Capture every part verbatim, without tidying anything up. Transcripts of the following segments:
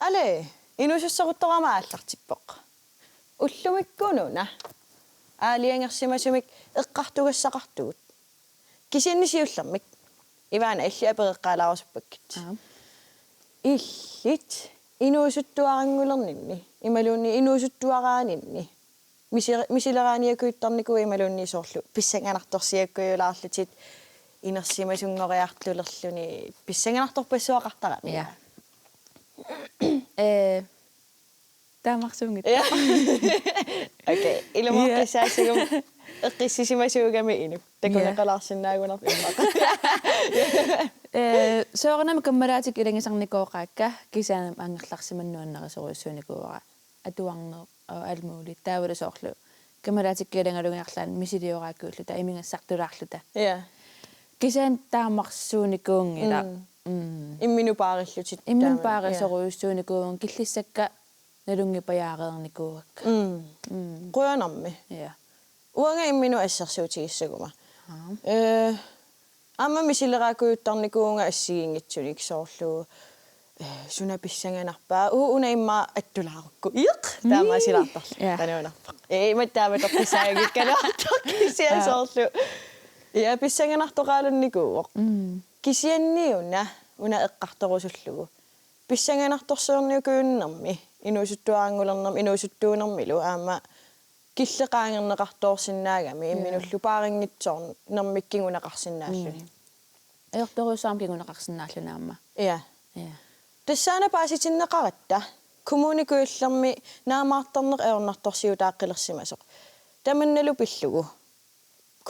Ale, inuusussaruttorama aallartippoq. Ullumikkut una aalajangersimasumik eqqartugassaqartugut. Kisianni siullermik. Ivana, illit apereqqaalaarusuppakka. Aap. Illit inuusuttuaranngulerninni, imaluunniit inuusuttuaraaninni misi-, misileraaniakujuttarnikuuit imaluunniit soorlu pissanganartorsiakkujulaarlutit inersimasunngoriartulerluni pissanganartorpassuaqartarami. Ja. Eh, taamarsuunngitsoq. Ja. Okay, ilumoortussaassaguit eqqissisimasuugami inuk. Takuneqalaarsinnaagunarpoq immaqa. Eh, soorunami kammalaatikkut ilagisarnikooqaakka kisianni angerlarsimaneq nuannarisorujussuunikuuara. Atuarneq og alt muligt. Taavalu soorlu kammalaatikkut ilagalugit arlaannik misilioraakujulluta, imigassartulaarluta. Ja. Kisianni taamarsuunikuunngilaq. Mm. Mm. Imminut paarillutit. Imminut taama, ja, paarisorujussuunikuuvugut, killissakka nalunngipajaareernikuuakka. Mm. Mm. Qujanarmi. Ja. Uanga imminut assersuutigissaguma. Aap. Eh, aamma misileraakujuttarnikuuvunga assigiinngitsunik soorlu, eh, suna pissanganarpa? Uu, una immaqa attulaarukku. Iiq, taamaasilaartarluni. Ja. Qanuunarpoq. Eh, ima taama toqqissaagikkalaartoq kisianni. Ja. Soorlu. Ja, pissanganartoqalunnikuuvoq. Mm. Kisianni una, una eqqartorusullugu. Pissanganartorsiorniukujunnermi, inuusuttuaranngulernermi, inuusuttuunermilu aamma killeqangerneqartoorsinnaagami, ja, imminullu paarinngitsoornermik kinguneqarsinnaalluni. Mm. Ajortorujussuarmik kinguneqarsinnaalluni aamma. Ja. Ja. Tassaana paasitinneqaratta Kommune Kujallermi naammaartarneq ajornartorsiutaaqqillersimasoq. Tamannalu pillugu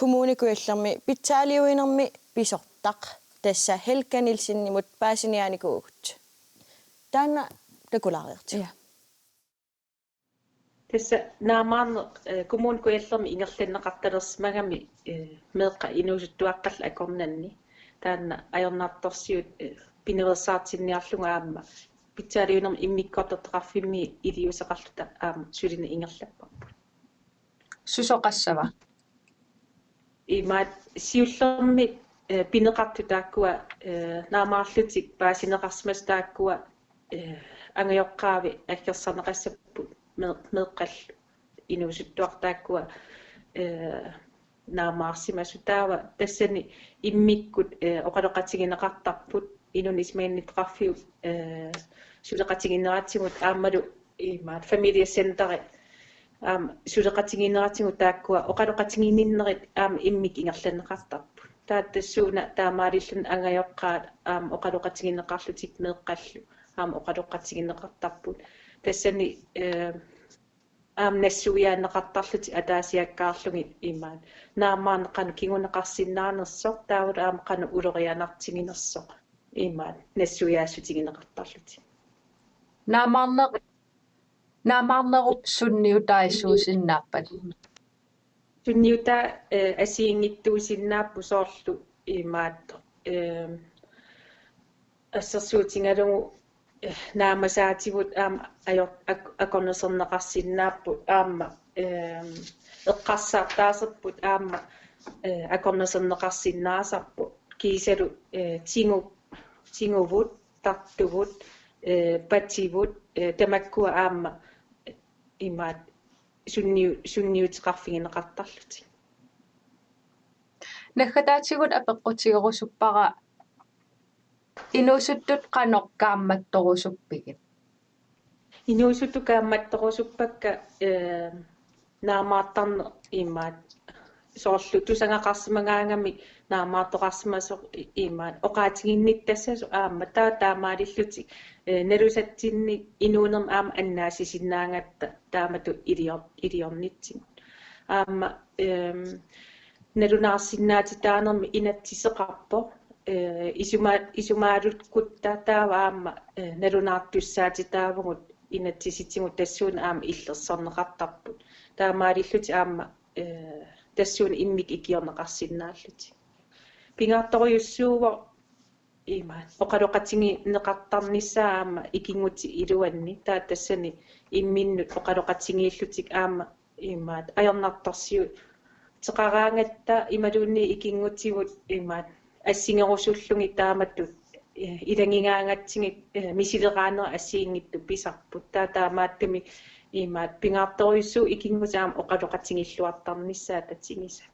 Kommune Kujallermi pitsaaliuinermi pisortaq, tassa Helga Nielsenimut paasiniaanikuuvugut. Taanna takulaariartigu. Ja. Tassa naammaarneq, eh, Kommune Kujallermi ingerlanneqartalersimagami, eh, meeqqat inuusuttuaqqallu akornanni. Taanna ajornartorsiut, eh, pinaveersaartinniarlugu aamma pitsaaliuinermi immikkoortortaqarfimmi iliuuseqarluta aamma sulineq ingerlapparput. Susoqassava? Imaat siullermik, eh, pineqartut taakkua, eh, naammaarlutik paasineqarsimasut taakkua, eh, angajoqqaavi aggersarneqassapput me-, meeqqallu inuusuttuartut taakkua, eh, naammaarsimasut, taava tassani immikkut, eh, oqaloqatigineqartarput, inunnut isumaginnittoqarfiup, eh, suleqatigiinneratigut aammalu imaat familiecenteri aamma suleqatigiinneratigut taakkua oqaloqatigiinnerit aamma immikkut ingerlanneqartarput. Taava tassuuna taamaalilluni angajoqqaat aamma oqaloqatigineqarlutik meeqqallu aamma oqaloqatigineqartarput. Tassani, eh, aamma nassuiaanneqartarlutik ataasiakkaarlugit imaat naammaarneq qanoq kinguneqarsinnaanersoq, taavalu aamma qanoq ulorianartiginersoq imaat nassuiaassutigineqartarlutik. Naammaarneq, naammaarnerup sunniutaasuusinnaappat? Sunniutaa, eh, assigiinngitsuusinnaapput soorlu imaat, eh, assersuutigalugu, eh, naammassaativut aamma ajor-, ak-, akornuserneqarsinnaapput aamma, eh, eqqarsartaaserput aamma, eh, akornuserneqarsinnaasarpoq. Kiisalu, eh, tigu-, tiguvut, tartuvut, eh, pativut, eh, tamakkua aamma imaat sunniu-, sunniuteqarfigineqartarlutik. Naggataatigut apeqqutigerusuppara, inuusuttut qanoq kaammattorusuppigit? Inuusuttut kaammattorusuppakka, eh, naammaartarneq imaat soorlu tusagaqarsimagaangami naammaartoqarsimasoq i-, imaat oqaatiginnittassasoq aamma taava taamaalillutik, eh, nalusatsinnik inuunermi aamma annaassisinnaagatta taamatut ilior-, iliornitsigut. Aamma, ehm, nalunaarsinnaatitaanermi inatsiseqarpoq, eh, isuma-, isumaalukkutta taava aamma, eh, nalunaartussaatitaavugut inatsisitigut tassuuna aamma illersorneqartarput. Taamaalillutik aamma, eh, tassuuna immikkut ikiorneqarsinnaallutik. Pingaartorujussuuvoq imaat oqaloqatigineqartarnissaa aamma ikinngutit iluanni, taava tassani imminnut oqaloqatigiillutik aamma imaat ajornartorsiuteqaraangatta imaluunniit ikinngutigut imaat assigerusullugit taamatut eh, ilagigaangatsigit, eh, misileraanerit assigiinngitsut pisarput. Taava taamaattumik imaattoq pingaartorujussuuvoq ikinngutit aamma oqaloqatigiilluartarnissaat tatigisat.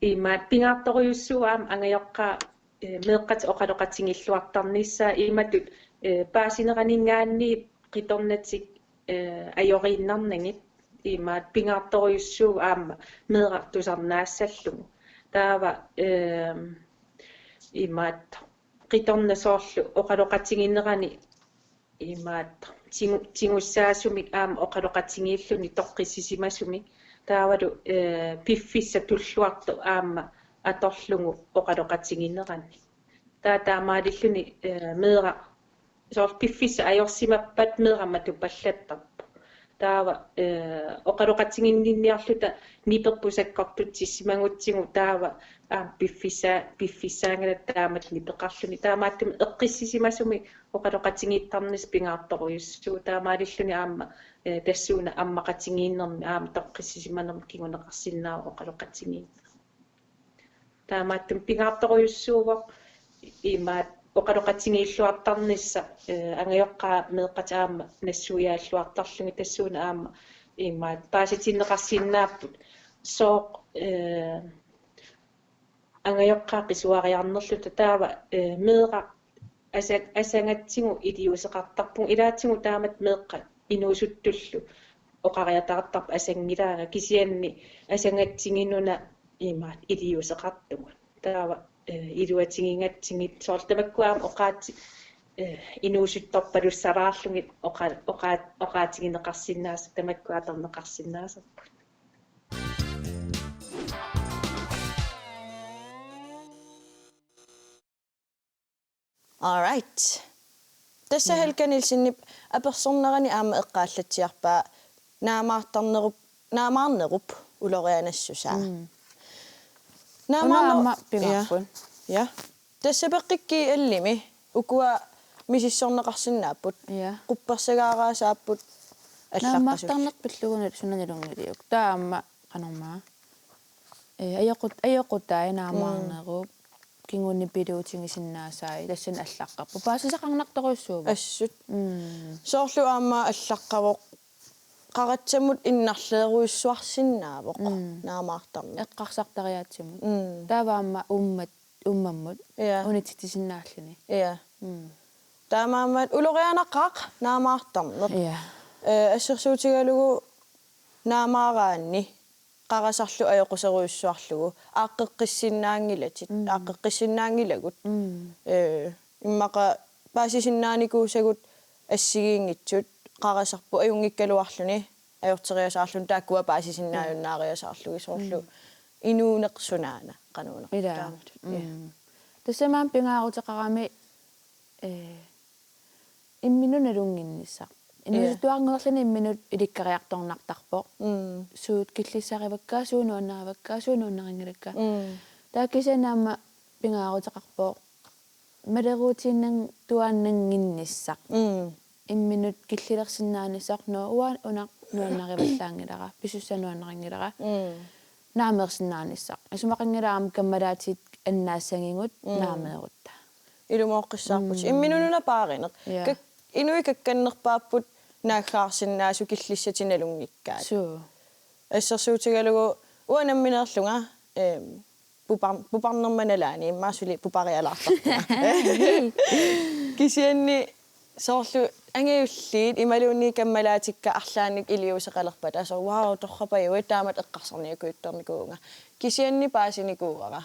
Imaattoq pingaartorujussuuvoq aamma angajoqqaat, eh, meeqqatik oqaloqatigiilluartarnissaat imatut, eh, paasineraninngaanniit qitornatik, eh, ajoriinnarnagit. Imaattoq pingaartorujussuuvoq aamma meeraq tusarnaassallugu. Taava, eh, imaattoq qitornaq soorlu oqaloqatiginerani imaattoq tigu-, tigussaasumik aamma oqaloqatigiilluni toqqissisimasumik. Taavalu, eh, piffissaq tulluartoq aamma atorlugu oqaloqatiginerani. Taava taamaalilluni, eh, meeraq soorlu piffissaq ajorsimappat meeraq matupallattarpoq. Taava, eh, oqaloqatiginninniarluta niperput sakkortutsissimagutsigu taava aamma piffissaa-, piffissaanngilaq taamatut nipeqarluni. Taamaattumik eqqissisimasumik oqaloqatigiittarnissaq pingaartorujussuuvoq. Taamaalilluni aamma, eh, tassuuna ammaqatigiinnermi aamma toqqissisimanermut kinguneqarsinnaavoq oqaloqatigiinneq. Taamaattumik pingaartorujussuuvoq imaattoq oqaloqatigiilluartarnissaq, eh, angajoqqaat meeqqat aamma nassuiaalluartarlugit tassuuna aamma imaattoq paasitinneqarsinnaapput sooq, eh, angajoqqaat qisuariarnerluta taava, eh, meeraq asa-, asagatsigu iliuuseqartarpugut ilaatigut taamatut meeqqat inuusuttullu oqariataartarput asanngilaanga kisianni asagatsiginuna imaattoq iliuuseqartugut. Taava, eh, iluatigigatsigit soorlu tamakkua aamma oqaatsit, eh, inuusuttorpalussalaarlugit oqa-, oqa-, oqaatigineqarsinnaasut tamakkua atorneqarsinnaasarput. All right. Tassa Ja. Helga Nielsenip apersornerani aamma eqqaallatsiarpaa naamaartarnerup, naamaarnerup ulorianassusaa. Mm. Naamaarnerup Una aamma pingaarput. Ja. Ja. Tassa peqqikki allimi ukua misissorneqarsinnaapput. Ja. Quppersagaaraasaapput allaqqasut. Naamaartarneq pillugu suna nalunngiliuk. Taava aamma qanormaa. Eh, ajoqut-, ajoqutai naamaarnerup, mm, kingunippiluutigisinnaasaat, tassani allaqqavoq. Paasisaqarnartorujussuuvoq. Assut. Mm. Soorlu aamma allaqqavoq. Qaratsamut innarleerujussuarsinnaavoq, mm, naamaartarneq. Eqqarsartariaatsimut. Mm. Taava aamma uummat-, uummammut. Ja. Unitsitsisinnaalluni. Ja. Mm. Taamaammat ulorianaqaaq naamaartarneq. Ja. Eh, assersuutigalugu naamaaraanni qarasarlu ajoquserujussuarlugu aaqqeqqissinnaanngilatit, mm, aaqqeqqissinnaanngilagut. Mm. Eh, immaqa paasisinnaanikuusagut assigiinngitsut qarasarput ajunngikkaluarluni ajorteriasaarluni taakkua paasisinnaajunnaariasaarlugit soorlu, mm, inuuneq sunaana qanuuneq. Ilaa. Taamatut. Mm. Ja. Tassami aamma pingaaruteqarami, eh, imminut nalunnginnissaq. Ja. Inuusuttuarngulerluni imminut ilikkariartornartarpoq. Mm. Suut killissarivakka, suut nuannarivakka, suut nuannarinngilakka. Mm. Taava kisianni aamma pingaaruteqarpoq maleruutiinnannguaq tuaannannginnissaq. Mm. Imminut killilersinnaanissaq, nå, uanga una nuannarivallaanngilara, pisussaq nuannarinngilara. Mm. Naameersinnaanissaq. Isumaqanngilaq aamma kammalaatit annaassagigut, mm, naameerutta. Ilumooqqissaarput. Mm. Imminut una paarineq. Ja. Kak-, inuit kakkannerpaapput naaggaarsinnaasut killissatit nalunngikkaat. Suu. Assersuutigalugu uanga nammineerlunga, ehm, pupar-, puparnerma nalaani immaqa suli puparialaartarpunga. Kisianni soorlu angajulliit imaluunniit kammalaatikka arlaannik iliuuseqalerpata soorlu wow torrapajui taamatut eqqarsarniakujuttarnikuuvunga. Kisianni paasinikuuara.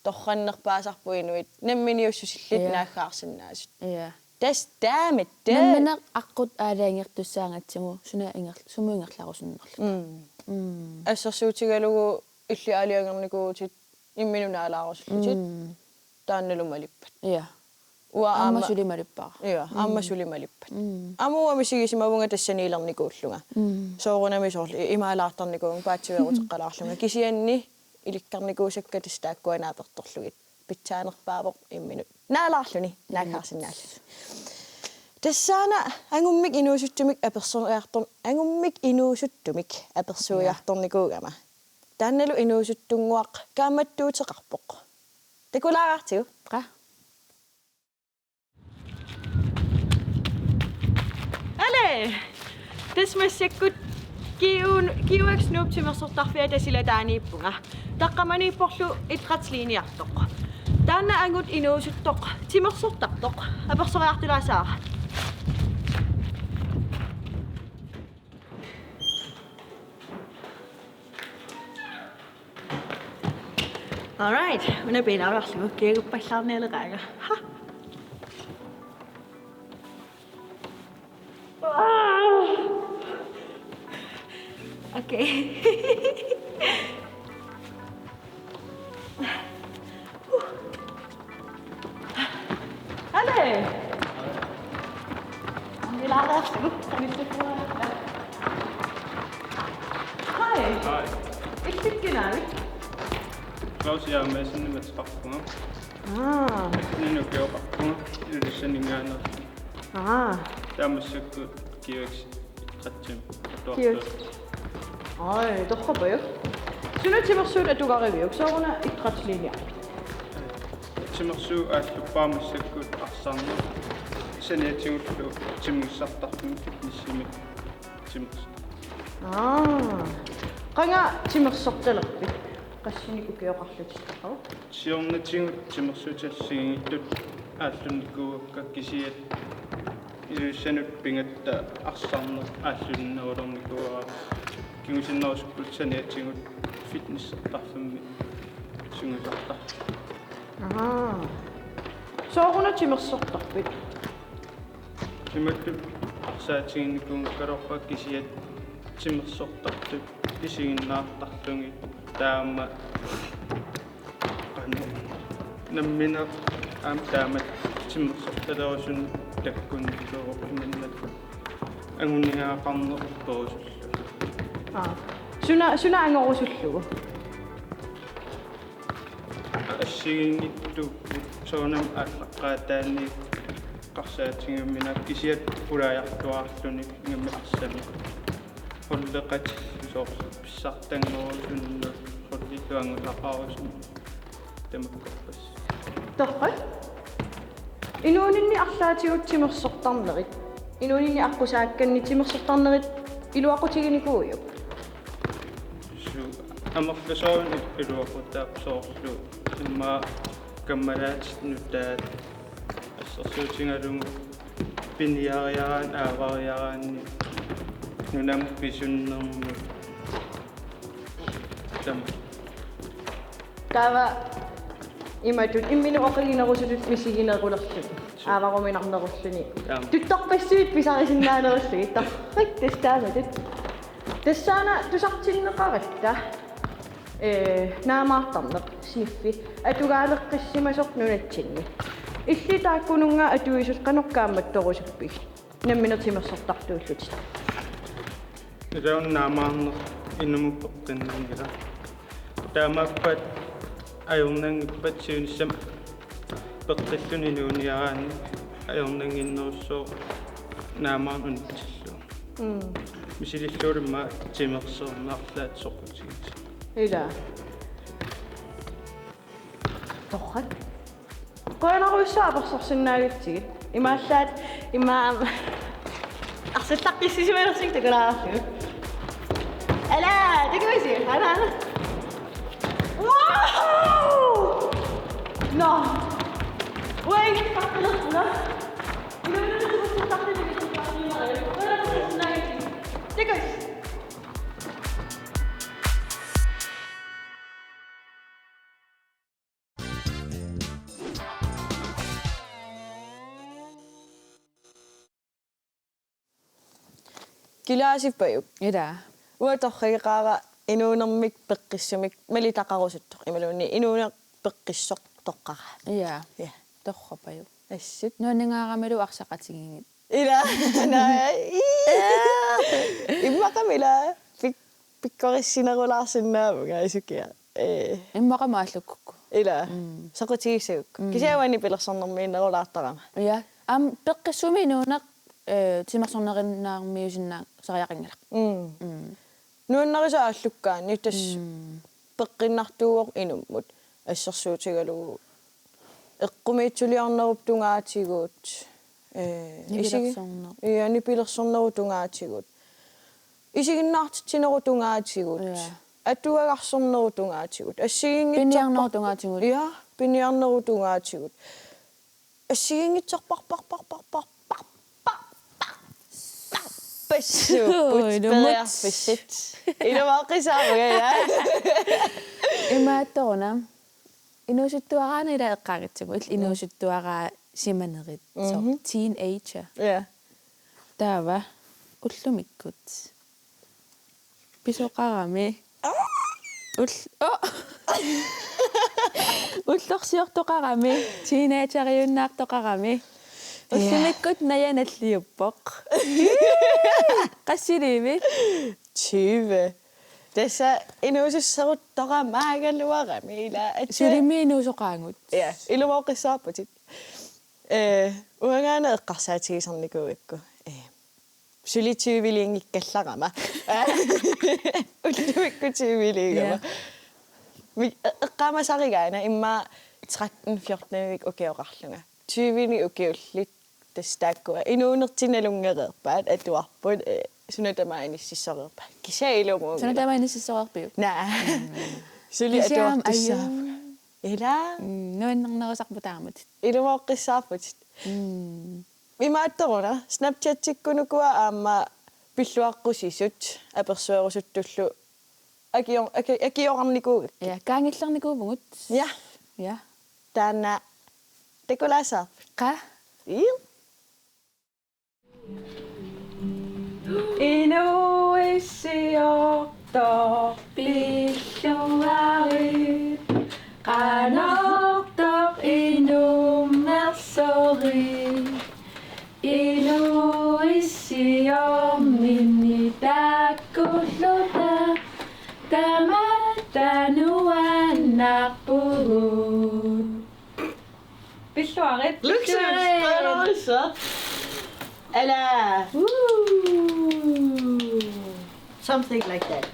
Torrannerpaasarput inuit namminiussusillit, ja, naaggaarsinnaasut. Ja. Tassa taamatut. Nammineq aqqut aalajangertussaagatsigu suna inger-, sumut ingerlarusunnerluta. Mm. Mm. Assersuutigalugu illit aalajangernikuuvutit imminut naalaarusullutit. Mm. Taannalu malippat. Ja. Uanga aamma, aamma suli malippara. Ja, aamma, mm, suli malippat. Mm. Aamma uanga misigisimavunga tassaniilernikuullunga. Mm. Soorunami soorlu i-, imaalaartarnikuuvunga paatsiveeruteqqalaarlunga. Kisianni ilikkarnikuusakka tassa taakkua naapertorlugit. Pitsaanerpaavoq imminut naalaarluni, mm, naaggaarsinnaalluni. Tassaana angummik inuusuttumik apersuiartor-, angummik inuusuttumik apersuiartornikuugama. Taannalu inuusuttunnguaq kaammattuuteqarpoq. Takulaaraartigu. Qaa. Tassa massakkut G U-, G U X Noob timersortarfia Tasiilataaniippunga. Taqqamaniipporlu idrætslinjertoq. Taanna angut inuusuttoq timersortartoq. Apersoriartulaassaanga. All right, una piilaarlugu kiaguppallaarnialeqaanga. Ha. Okay. Ale. Hej. Hej. Illit kinaavit? Claus Jeremiassen, nimatseqarpunga. Aa. Nunap ukioqarpunga, Ilulissaninngaanneerlunga. Aa. Taava massakkut G U X idrætsimik G U X. Atuartuut. Oj, torrappajuk. Suna timersuut atugariviuk, sooruna idrætslinje? Timersuut aalluppara massakkut arsarneq. Saniatigullu timigussartarfimmi fitnessimik timersoq. Aa. Qanga timersortalerpit? Qassinik ukioqarlutit? Siornatigut timersuutit assigiinngitsut aallunnikuuakka, kisianni Ilulissanut pigatta arsarneq aallunnerulernikuuara, kingusinnerusukkut saniatigut fitnessertarfimmi sungiusartarlunga. Ahaa. Sooruna timersortarpit? Imatut arsaatiginikuunngikkaluarpara, kisianni timersortartut isiginnaartarlugit, taama qanoq nammineq aamma taamatut timersortalerusunut takkunnikuuvoq, imannak anguniagaqarneq perusullugu. Aa. Suna, suna angorusullugu? Assigiinngitsuupput, soorunami aallaqqaataaniit eqqarsaatigigamminagu, kisianni pulaajartuaarluni ingammik arsamik. Holdeqatillu soorlu pissartanngorusunneq, holdillu angusaqarusunneq, tamakkorpassuit. Torrak. Inuuninni arlaatigut timersortarnerit, inuuninni aqqusaakkanni timersortarnerit iluaqutiginikuuiuk? Suu, amerlasoorujussuarmik iluaqutaavoq, soorlu immaqa kammalaatit nutaat assersuutigalugu piniariaraanni, aavariaraanni, nunamut pisunnermut. Taama. Taava imatut imminut oqiginerusutut misiginerulerluni, aavaruminarnerulluni. Taama. Tuttorpassuit pisarisinnaanerullugit, torrak, tassa taamatut. Tassaana tusartinneqaratta, ee, naamaartarneq, sniffi, atugaaleqqissimasoq nunatsinni. Illit taakkununnga atuisut qanoq kaammattorusuppigit, nammineq timersortartuullutit? Ilaa, naamaarneq inummut peqqinnanngilaq. Taamaappat ajornanngippat siunissami peqqilluni inuuniaraanni ajornannginnerussooq naamaarneq unitsillugu. Mm. Misilillugu immaqa timersorneq arlaat soqutigisoq. Ilaa. Torrak. Qujanarujussuaq apersorsinnaagutsigit. Imaallaat, imaam. Arsallaqqissisimalersigit takulaarlugu. Ala, takuisi, ala, ala. Wow! No. Wait, no. Takuisi. Kilaasippajuk? Ilaa. Uanga torrageqaara inuunermik peqqissumik malitaqarusuttoq imaluunniit inuuneq peqqissoq toqqara. Ilaa. Ja. Torrappajuk. Assut. Nuanningaaramilu arsaqatigiigit. Ilaa. Naai. Immaqami ilaa. Pik-, pikkorissinerulaarsinnaavunga isukiaq. Ee. Immaqami aallukkukku. Ilaa. Mm. Soqutigissagukku. Mm. Kisianni uani pilersornermiinnerulaartarama. Ja. Aamma peqqissumi inuuneq, ee, timersornerinnaarmiusinnaasariaqanngilaq. Mm. Mm. Nuannarisaat aallukkaanni tassa. Mm. Peqqinnartuuvoq inummut assersuutigalugu eqqumiitsuliornerup tungaatigut, Eh, isigi-, nipilersorneq. Ja, nipilersornerup tungaatigut. Isiginnaartitsinerup tungaatigut. Ja. Atuagarsornerup tungaatigut. Assigiinngitsorpar-, piniarnerup tungaatigut. Ja, piniarnerup tungaatigut. Assigiinngitsorpar-, par-, par-, par-, par-, par-, par-, par-, passuupput. Oi, ilumut. Periarfissat. Ilumoorpassuupput, ja. Imaattoruna. Inuusuttuaraanni ilaa eqqaagitsigu, il-, inuusuttuaraasimanerit, so, mhm, teenager. Ja. Taava ullumikkut pisoqarami. Ull-, oh! Ullorsiortoqarami, teenageriunnaartoqarami. Ja. Ullumikkut naja nalliuppoq. Qassiliimi? Tyve. Tassa inuususseruttoramaagaluarami ilaa. At-, sulimi inuusoqaagut. Ja, ilumoorpassuupputit. Eh, uangaana eqqarsaatigisarnikuugakku. Eh, suli tyveliinngikkallarama. Ullumikkut tyveliigama. Ja. Mi-, e-, eqqaamasarigaana immaqa tretten fjorten-inik ukioqarlunga. Tyvenik ukiullit tassa taakkua. Inuunertik nalunngereerpaat, atuarput, eh, suna tamaat inississoreerpaat. Kisianni ilumuunngilaq. Suna tamaat inississoreerpiuk? Naa. Mm. Suli kisianni atuartussaavugut. Ajuu. Ilaa. Mm, nuannernerusarput taamatut. Ilumoorpassuupputit. Mm. Imaattoruna, Snapchatikkunukua aamma pilluaqqusisut apersuerusuttullu akio-, aki-, akiorarnikuugakkit. Ja, kaanngillernikuuvugut. Ja. Ja. Taanna takulaassavarput. Qaa? Ii. Inuuissiortoq pilluarit, qanortoq inummersorit. Inuuissiorninni taakkuulluta, tamatta nuannaarpugut. Pilluarit. Luksus. Pilluarit. Ala. Woo. Something like that.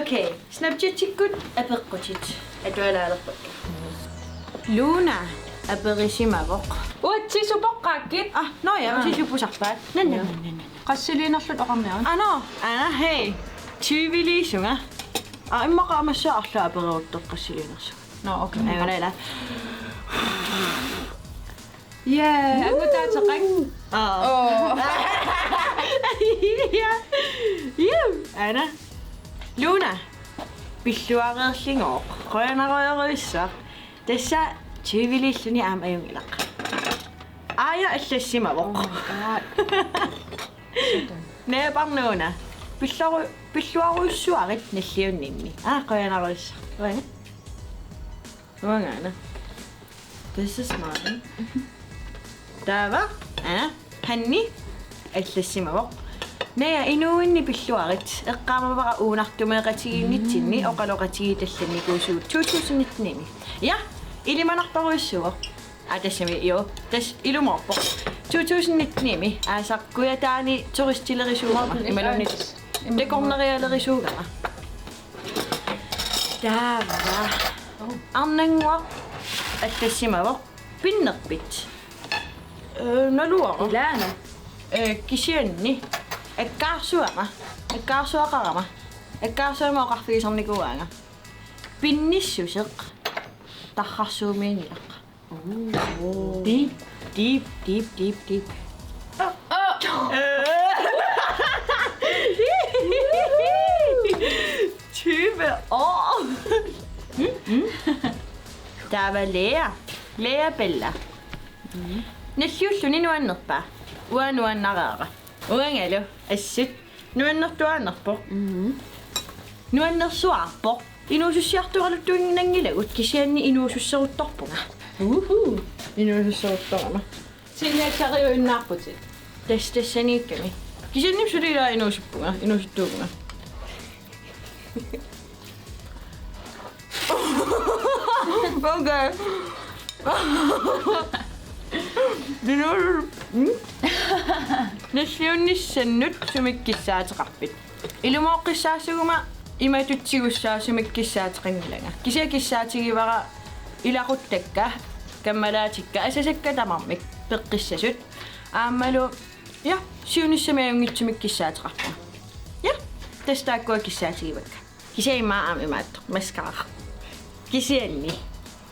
Okay, Snapchatikkut apeqqutit. Atualaalerpakka. Luna aperisimavoq. Uatsi supoqqaakkit? Ah, nå ja, aa, uatsi supusarpaat. Nanna, ja, nanna, nanna. Qassiliinerluta oqarniaruk. Ano, ana, hej. Tyveliisunga. Ah, immaqa aamma arlaat apereruttut qassiliinersugut. Nå, okay. Aana ila. Yeah, angutaateqarpoq. Aa. Oo. Ja. Juu, aana. Luna. Pilluareerlingooq. Qujanarujorujussuaq. Tassa tyveliilluni aamma ajunngilaq. Aaja allassimavoq. Oh my God. Naja Parnuuna. Pilluaru-, pilluarujussuarit nalliunninni. Aa, qujanarujussuaq. Uanga. Uangaana. This is mine. Taava, aa, Hanni allassimavoq. Naja inuuinni pilluarit eqqaamavara uunartumeeqatigiinnitsinni, mm, oqaloqatigiit allannikuusugut to tusind nitten-imi. Ja, ilimanartorujussuuvoq. Aa, tassami, jo, tassa ilumoorpoq. To tusind nitten-imi, aasaq Kujataani turistilerisuugama, imaluunniit takornarialerisuugama. Taava. Arnannguaq allassimavoq. Pinnerpit? Ee, naluara. Ilaana. Ee, kisianni. Akkaarsuama. Akkaarsuaqarama. Akkaarsuama oqarfigisarnikuuaanga. Pinnissuseq. Tarrarsuumiinnilaq. Ooh. Deep, deep, deep, deep, deep. Tyve år. Taava Lea. Lea Bella. Nalliulluni nuannerpa? Uanga nuannaraara. Uangalu assut nuannertuaannarpoq. Mhm. Nuannersuarpoq. Inuusussiartoraluttuinnanngilagut kisianni inuususseruttorpunga. Uhu. Inuususseruttorama. Teenageriuinnaarputit. Tassa tassaniikkami. Kisianni suli ilaa inuusuppunga, inuusuttuuvunga. Okay. Nalliunnissannut sumik kissaateqarpit? Ilumooqqissaassaguma imatut tigussaasumik kissaateqanngilanga. Kisianni kissaatigivara ilaquttakka, kammalaatikka, asasakka tamarmik. peqqissasut. Aammalu, ja, siunissami ajunngitsumik kissaateqarpunga. Ja, tassa taakkua kissaatigivakka. Kisianni immaqa aamma imaattoq, mascara. Kisianni.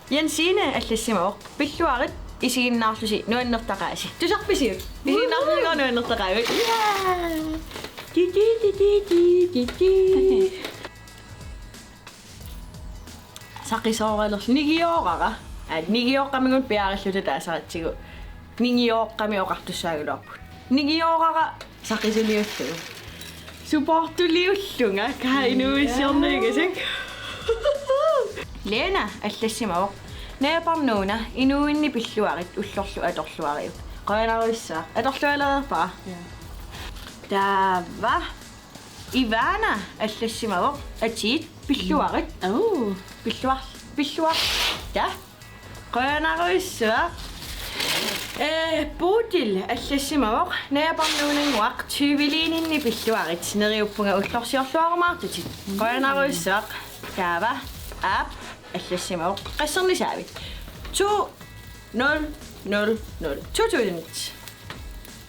Jensine allassimavoq: Pilluarit isiginnaarlusi nuannertaqaasi. Tusarpisiuk? Isiginnaarlusi nuannertaqaavit. Ja. Ti, ti, ti. Saqisooralerlu nigioorara. Aa, nigioqqamigut piareerluta taasaratsigu. Nigioqqami oqartussaagaluarpugut. Nigioorara saqisuniullugu. Supoortuliullunga kaa inuuissiorniugasik. Lena allassimavoq: Najaparnuuna inuuinni pilluarit ullorlu atorluariuk. Qujanarujussuaq. Atorlualereerpara. Ja. Taava Ivana allassimavoq: Atiit pilluarit. Oh. Pilluar-, pilluar-, ja. Qujanarujussuaq. Eh, Bodil allassimavoq: Najaparnuunannguaq tyveliininni pilluarit, neriuppunga ullorsiorluarumaartutit. Qujanarujussuaq. Taava Aap allassimavoq: Qassernisaavit? To nul nul nul. To tusind.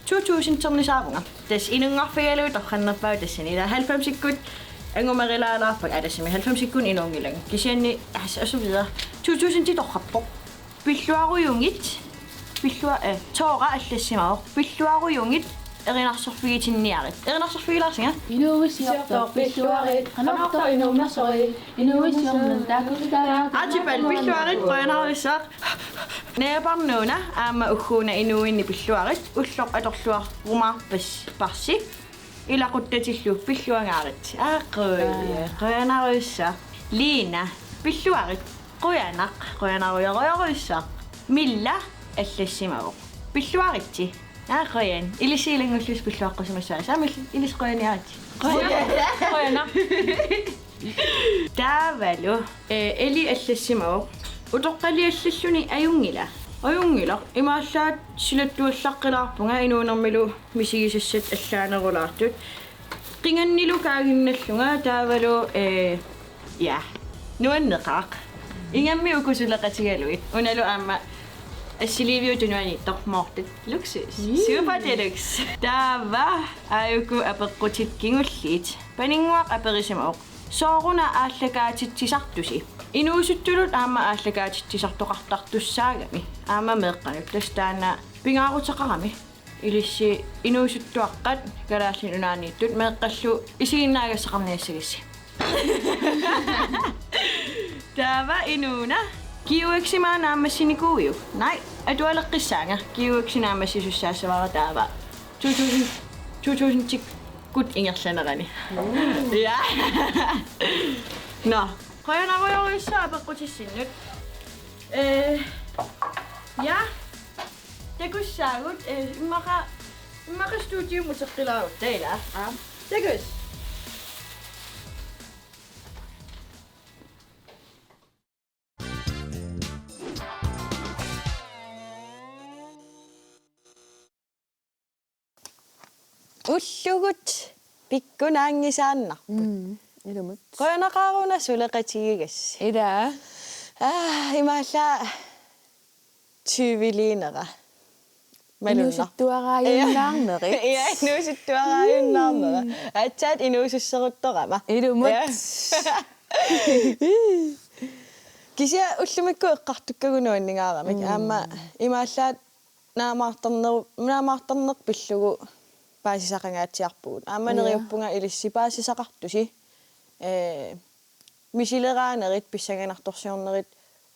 To tusind-ernisaavunga. Tassa inunngorfigalugu torrannerpaavoq tassani. Ila halvfemsikkut angumerilaalaarpakka, aa, tassami halvfemsikkut inuunngilanga. Kisianni, altså, og så videre. To tusind-i torrappoq. Pilluarujungit. Pillua-, eh, Toora allassimavoq: Pilluarujungit erinarsorfigitinniarit. Erinarsorfigilaarsinga? Inuuissiortoq pilluarit, qanortoq inuunersorit, inuuissiorneq taakku taava. Archibald, pilluarit, qujanarujussuaq. Najaparnuuna aamma ugguuna inuuinni pilluarit, ulloq atorluarumaarpas-, -parsi, ilaquttatillu pilluangaaritsi. Aa, quj-, aa, qujanarujussuaq. Lina, pilluarit, qujanaq, qujanarujorujorujussuaq. Milla allassimavoq: Pilluaritsi. Aa, qujan. Ilissi ilanngullusi pilluaqqusimassaasi. Aamma il-, ilissi qujaniaritsi. Qujanaq. Qujanaq. Taavalu, eh, Eli allassimavoq: Utoqqaliallilluni ajunngila? Ajunngilaq. Imaallaat silattuallaqqilaarpunga inuunermilu misigisassat allaanerulaartut. Qingannilu kaaginnallunga taavalu, eh, ja. Nuanneqaaq. Ingammik uku suleqatigalugit. Unalu aamma assiliiviup tunuaniittoq Morten. Luksus. Mm. Super deluxe. Taava aajuku apeqqutit kingulliit. Paninnguaq aperisimavoq: Sooruna aallakaatitsisartusi? Inuusuttunut aamma aallakaatitsisartoqartartussaagami. Aamma meeqqanut, tassa taanna pingaaruteqarami. Ilissi inuusuttuaqqat Kalaallit Nunaanniittut meeqqallu isiginnaagassaqarniassagissi. Taava inuuna: G U X-ima naammassinikuuiuk? Nej, atualeqqissaanga. G U X-i naammassisussaassavara taava to tusind, to tusind-ikkut ingerlanerani. Mm. Ja. Nå, qujanarujorujussuaq apeqqutissinnut. Eh, ja. Takussaagut, eh, immaqa, immaqa studiumut uteqqilaarutta, ilaa? Aap. Takuss. Ullugut pikkunaanngisaannarput. Mm, ilumut. Qujanaqaaq una suleqatigigassi. Ilaa. Aa, imaallaat tyveliinera. Malunnarpoq. Inuusuttuaraajunnaarnerit. Ja, inuusuttuaraajunnaarnera. Mm. Aatsaat inuususseruttorama. Ilumut. Ja. Kisianni ullumikkut eqqartukkagut nuanningaaramik. Mm. Aamma imaallaat naamaartarner-, naamaartarneq pillugu paasisaqangaatsiarpugut. Aamma, ja, neriuppunga ilissi paasisaqartusi, eh, misileraanerit pissanganartorsiornerit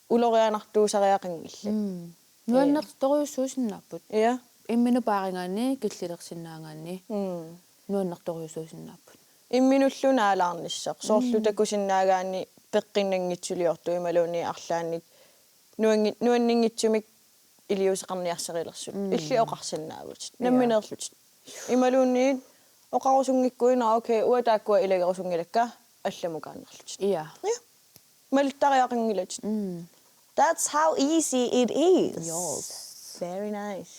ulorianartuusariaqanngillat. Mm. Eh. Nuannertorujussuusinnaapput. Ja. Imminut paarigaanni killilersinnaagaanni. Mm. Nuannertorujussuusinnaapput. Imminullu naalaarnissaq. Soorlu, mm, takusinnaagaanni peqqinnanngitsuliortut imaluunniit arlaannik nuanngi-, nuanninngitsumik iliuuseqarniarsarilersut. Mm. Illit oqarsinnaavutit. Ja. Nammineerlutit. Imaluunniit oqarusunngikkuit, nå, okay, uanga taakkua ilagerusunngilakka, allamukaannarlutit. Ja. Ja. Maluttariaqanngilatit. Mm. That's how easy it is. Yes. Very nice.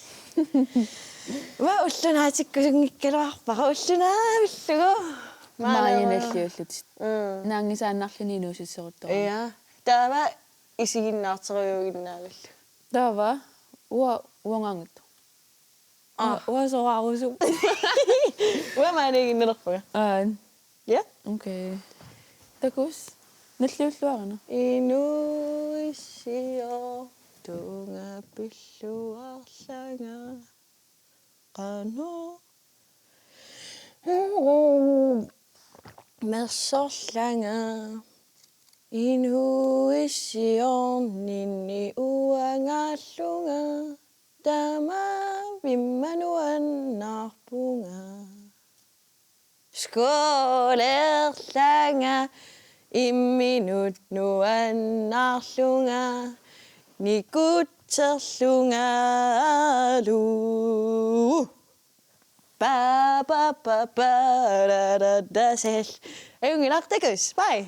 Uanga ullunaatikkusunngikkaluarpara, ullunaavillugu. Maajinalliullutit. Mm. Naanngisaannarluni inuususseruttorama. Ja. Taava isiginnaartorujuuginnaavillugu. Taava, uanga, uangaanngitsoq. Ah. Uanga soraarusuppunga. Uanga maaniiginnalerpunga. Aa. Ja? Okay. Takuss. Nalliulluarina. Inuuissiortunga pilluarlanga. Qanoq. Mersorlanga. Inuuissiorninni uangaallunga. Taamaavimma nuannaarpunga. Skålerlanga imminut nuannaarlunga nikutserlungalu. Pa, pa, pa, pa, da, da, da, sel. Ajunngilaq, takuss. Bye.